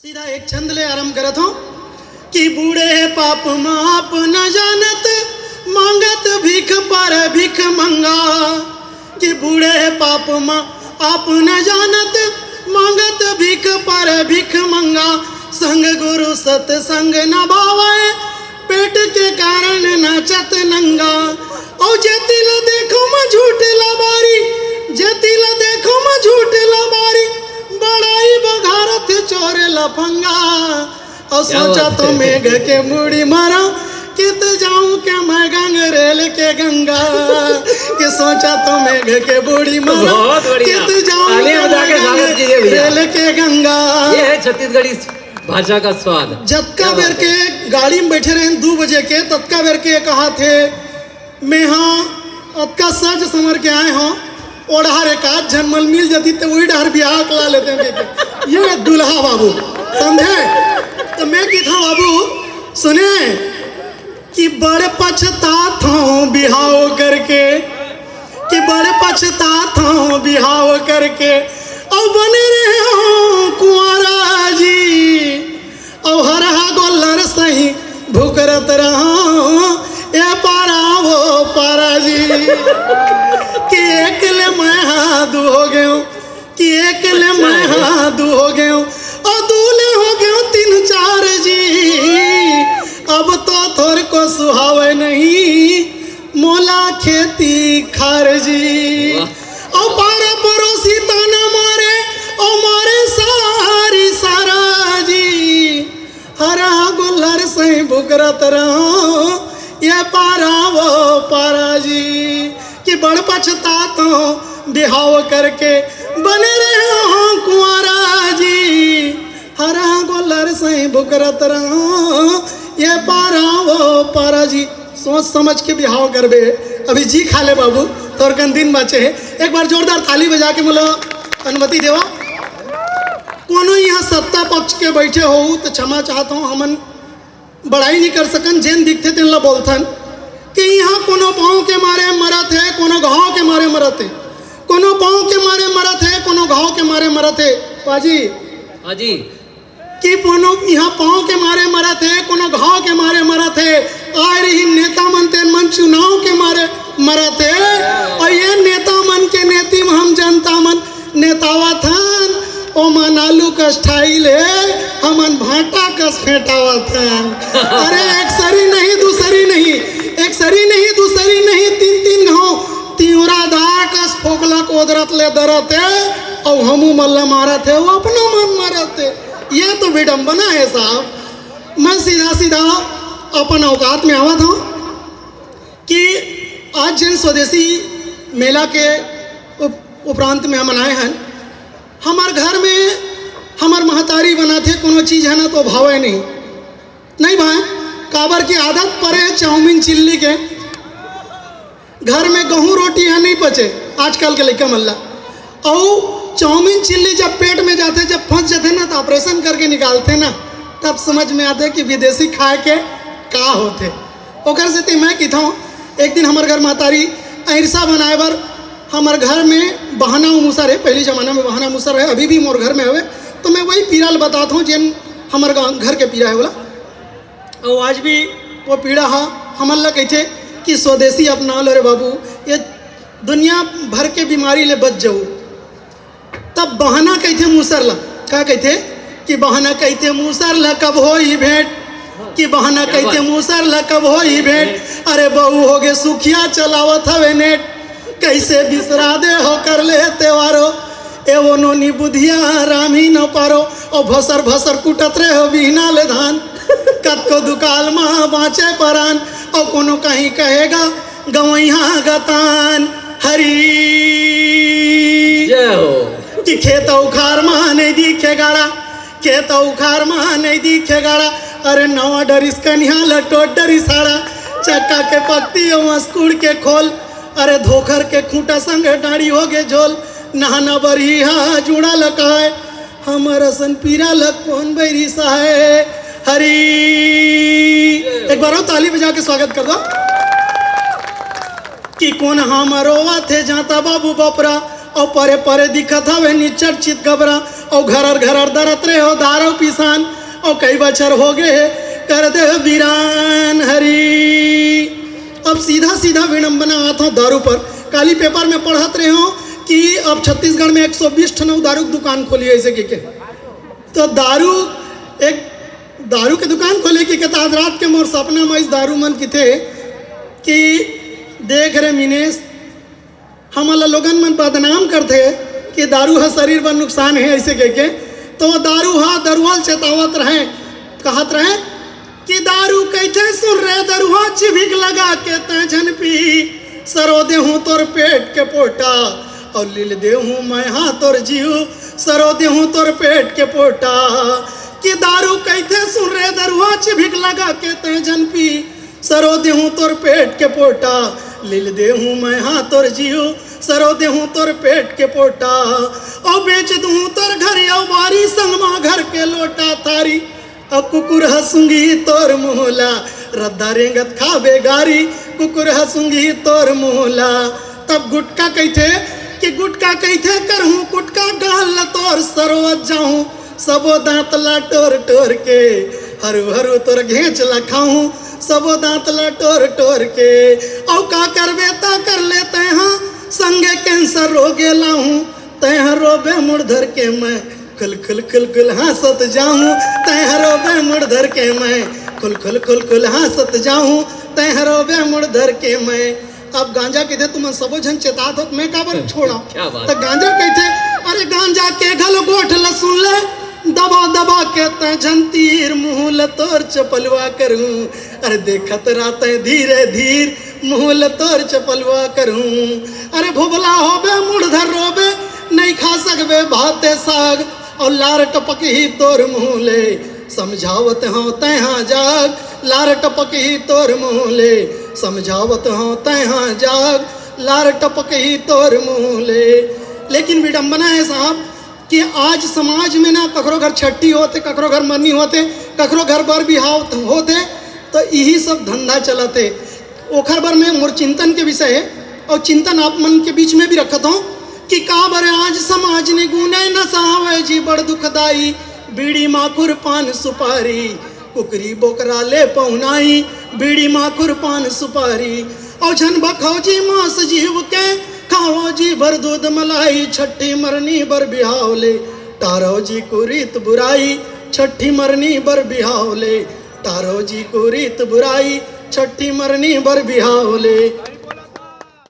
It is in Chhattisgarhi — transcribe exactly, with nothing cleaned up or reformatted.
सीधा एक छंद ले आरंभ करत हूँ कि बूढ़े पाप माप न जानत, मांगत भीख पर भीख मंगा। कि बूढ़े पाप मा आप न जानत, मांगत भीख पर भीख मंगा। संग गुरु सत्संग न भावे, पेट के कारण नाचत नंगा। औ जेती ला देखो म झूठ लबारी, जेती ला देखो म झूठ लबारी, बड़ाई बघारत चोर लफंगा। और क्या सोचा बात तो है। मेघ के बूढ़ी मारा, कित जाऊं क्या मैं गंग रेल के गंगा। कि सोचा तो मेघ के बूढ़ी मारा, बहुत बढ़िया। कित जाऊं तालियां क्या बजा मैं के गंग स्वागत कीजिए भैया। रेल के गंगा। ये है छत्तीसगढ़ी भाषा का स्वाद। जतका क्या बेर बात है। के गाड़ी में बैठे रहे दू बजे के, ततका बेर के कहा थे, मैं हाँ अतका सज समर के आए हूँ, ओ डहर एक आध झन मन मिल जाती तो वही डहर बिहाव करा लेते हैं। ये दूल्हा बाबू, समझे? तो मैं कहता हूँ बाबू, सुने कि बड़ पछतात हूँ बिहाव करके, कि बड़ पछतात हूँ बिहाव करके, और बने रहे हूँ कुंवारा जी। और हरहा गोल्लर सही भुकरत रहूं, ए पारा वो पारा जी। कि एक ले मैं हाँ दू हो गयो, कि एक ले अच्छा मैं है। हाँ दू हो गयो, और दू ले हो गयो तीन चार जी। अब तो थोर को सुहावे नहीं मोला खेती खार जी। वाह। और पारा पड़ोसी ताना मारे, और मारे सारी सारा जी। हरा गोल्लर सही भुकरत रहो, ये पारा वो पारा जी। कि बड़ पछतात हूँ बिहाव करके, बने रहे हूँ कुंवारा जी। हरा गोल्लर सही भुकरत रहो, ये पारा वो पारा जी। सोच समझ के बिहाव करबे। अभी जी खा ले बाबू, तोर कन दिन बाचे हे। एक बार जोरदार ताली बजा के मोला अनुमति देवा। कोनो यहाँ सत्ता पक्ष के बैठे हो तो क्षमा चाहत हूँ, हमन बड़ाई नहीं कर सकन, जेन दिखथे तेन ला बोलथन कि यहाँ कोनो पाँव के मारे मरत हे, कोनो घाव के मारे मरत हे, कोनो पाँव के मारे मरत हे, कोनो घाव के मारे मरत हे। पाजी, हाँ जी। कि कोनो यहाँ पाँव के मारे मरत हे, कोनो घाव के मारे मरत हे। आए रही नेता मन, तेन मन चुनाव के मारे मरत हे। और ये नेता मन के नेती में हम जनता मन नेतावत हन, ओमन आलू कस ठाई ले, हमन भांटा कस फेंटावत हन। अरे एक सरी नहीं, दूसरी नहीं, एक सरी नहीं, दूसरी नहीं, तीन तीन घाव तिवरा दार कस फोकला कोदरत ले दरत हे, अउ हमू मन ला मारत हे, वो अपनो मन मारत हे। ये तो विडंबना है साहब। मैं सीधा सीधा अपन औकात में आवत हूँ कि आज जिन स्वदेशी मेला के उप-, उपरांत में हमन आए हन, हमर घर में हमर महतारी बनाथे कोनो चीज है ना तो भावे नहीं, नहीं भाए, काबर की आदत परे चाउमीन चिल्ली के। घर में गहूं रोटी है नहीं पचे आजकल के लइका मन ला। अउ चाउमीन चिल्ली जब पेट में जाथे, जब फंस जाथे ना, तो ऑपरेशन करके निकालथे ना, तब समझ में आथे कि विदेशी खाए के का होथे। ओकर सेती मैं किथौं, एक दिन हमर घर महतारी अइरसा बनाए बर, हमर घर में बहना अउ मूसर हे, पहली जमाना में बहना मूसर हे, अभी भी मोर घर में हवे, तो मैं वही पीरा ल बतात हौं, जेन हमर गाँव घर के पीरा हे बोला। अउ आज भी वो पीरा हा हमन ला कहिथे कि स्वदेशी अपना लो रे बाबू, ये दुनिया भर के बीमारी ले बच जाऊ। तब बहना कहिथे मूसर ला, का कहिथे कि बहना कहिथे मूसर ला कब होई भेंट, कि बहना क्या कहिथे बात। मूसर ला कब होई भेंट। अरे बहू हो गे सुखिया चलावत हवे नेट, कैसे बिसरा दे हो कर ले तेवारो, ए वो नोनी बुधिया रामी न पारो, ओ भसर भसर कुटत रहे हो बिहना ले धान, कतको दुकाल मा बाँचे परान, ओ कोनो कहीं कहेगा गवैहा गतान। हरी जय हो। कि खेत उखार मा नहीं दिखे गाड़ा, खेत उखार मा नहीं दिखे गाड़ा। अरे नवा डरिस कनिहा लटो डरिस हाड़ा, चक्का के पत्ती अउ अंसकुड़ के खोल। अरे धोखर के खूंटा संग डाड़ी हो गे झोल, नहाना बरही हा जुड़ा लकाय, हमर असन पीरा लग कौन बैरी सहाय। हरी, एक बार और ताली बजा के स्वागत कर दो। कि कोन हमर रोवत हे जांता बाबू बपरा, अउ परे परे दिखत हवे निचट चित गबरा। अउ घरर घरर दरत रहे हो दारू पिसान, अउ कई बछर हो गए हे कर दे बिरान हरी। अब सीधा सीधा विडम्बना आत हो दारू पर। काली पेपर में पढ़त रहे हो कि अब छत्तीसगढ़ में एक सौ बीस ठन अउ दारू के दुकान खोली ऐसे के, के। तो दारू एक दारू के दुकान खोले के, के तो आज रात के मोर सपना में इस दारू मन किथे कि देख रे मिनेश, हमन ला लोगन मन बदनाम करथे कि दारू ह शरीर बर नुकसान हे ऐसे कह के। तो दारू ह दरुआ ल चेतावत रहे, कहत रहे कि दारू कहिथे सुन रे दरुआ, चिभिक लगा के तैं झन पी, सरो देहूं तोर पेट के पोटा, अउ लील देहूं मैं हा तोर जीव, सरो देहूं तोर पेट के पोटा। कि दारू कहिथे सुन रे दरुआ, चिभिक लगा के तैं झन पी, सरो देहूं तोर पेट के पोटा, लील देहूं मैं हा तोर जीव, सरो देहूं तोर पेट के पोटा। अउ बेच दूं तोर घर अउ बारी, संग मा घर के लोटा थारी। अउ कुकुर ह सूंघी तोर मुंह ला, रद्दा रेंगत खाबे गारी, कुकुर ह सूंघी तोर मुंह ला। तब गुटका कहिथे कि गुटका कहिथे करहूं कुटका, गाल ल तोर सरोवत जाहूं, सबो दांत ला टोर टोर के, हरू हरू तोर घेंच ला खाहूं, सबो दांत ला टोर टोर के। अउ का करबे त कर ले तैं हा, संगे कैंसर रोगे लाहूं, तैं हा रोबे मुड़ धर के मैं, खुल खुल खुल खुल हांसत जाहूं, तैं हा रोबे मुड़ धर के मैं, खुल खुल खुल खुल हांसत जाहूं, तैं हा रोबे मुड़ धर के मैं। अब गांजा कहिथे तुमन सबो झन चेतात होत, मैं काबर छोड़ा? क्या बात। त गांजा कहिथे, अरे गांजा के घलो गोठ ल सुन ले, दबा दबा के तैं झन तीर, मुंह ल तोर चपलवा करहूं, अरे देखत रह तैं धीरे धीर, मुंह ल तोर चपलवा करहूं। अरे भोभला होबे मुड़ धर रोबे, नइ खा सकबे भाते साग, अउ लार टपकही तोर मुंह ले, समझावत हंव तैं हा जाग, लार टपकही तोर मुंह ले, समझावत हंव तैं हा जाग, लार टपकही तोर मुंह ले। लेकिन विडंबना हे साहब कि आज समाज में ना ककरो घर छट्ठी होथे, ककरो घर मरनी होथे, ककरो घर बर बिहाव होथे, तो इही सब धंधा चलत हे। ओखर बर में मोर चिंतन के विषय हे, अउ चिंतन आप मन के बीच में भी रखत हंव कि काबर आज समाज ने गुने नसावे जी बड़ दुखदाई, बीड़ी माखुर पान सुपारी, कुकरी बोकरा ले पहुनाई, बीड़ी माखुर पान सुपारी। अउ झन भखाव जी मांस जीव के, खावव जी भर दूध मलाई, छट्ठी मरनी बर बिहाव ले, टारव जी कुरीत बुराई, छट्ठी मरनी बर बिहाव ले, टारव जी कुरीत बुराई, छट्ठी मरनी बर बिहाव ले।